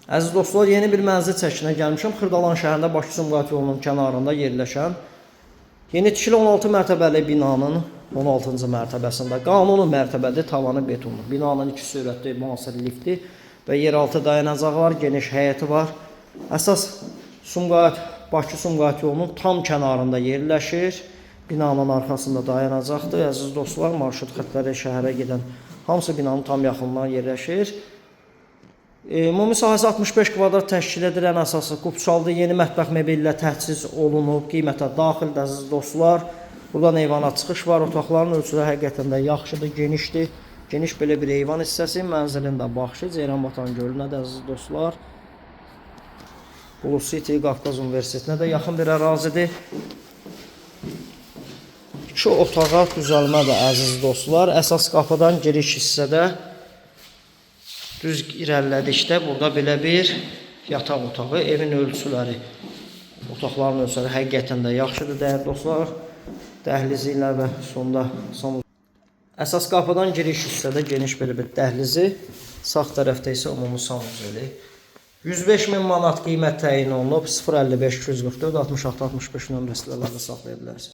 Əziz dostlar, yeni bir mənzil çəkinə gəlmişəm. Xırdalan şəhərində Bakı-Sumqayıt yolunun kənarında yerləşən yeni tikili 16 mərtəbəli binanın 16-cı mərtəbəsində qanuni mərtəbədir, tavanı betonlu. Binanın iki sürətli müasir lifti və yeraltı dayanacağı var, geniş həyəti var. Əsas Sumqayıt Bakı-Sumqayıt yolunun tam kənarında yerləşir. Binanın arxasında dayanacaqdır. Əziz dostlar, marşrut xətləri şəhərə gedən hamısı binanın tam yaxınlığında yerləşir. Ümumi sahəsi 65 kvadrat təşkil edir. Ən əsası Qubçalıda yeni mətbəx mebeli ilə təchiz olunub, qiymətə daxildir əziz dostlar. Buradan eyvana çıxış var. Otaqların ölçüləri həqiqətən də yaxşıdır, genişdir. Geniş belə bir eyvan hissəsi, mənzilin də baxışı Ceyranbatan gölünə də əziz dostlar. Blue City Qafqaz Universitetinə də yaxın bir ərazidir. İki otağa düzəlmə də əziz dostlar. Əsas qapıdan giriş hissədə düz irəlilədikdə burada belə bir yataq otağı, evin ölçüləri, otaqların ölçüləri həqiqətən də yaxşıdır dəyərli dostlar. Dəhlizi ilə və sonda son Əsas qapıdan giriş hissədə geniş belə bir dəhlizi, sağ tərəfdə isə ümumi sanuzeli. 105 min manat qiymət təyin olunub. 055 244 66 65 nömrəsi ilə əlaqə saxlaya bilərsiniz.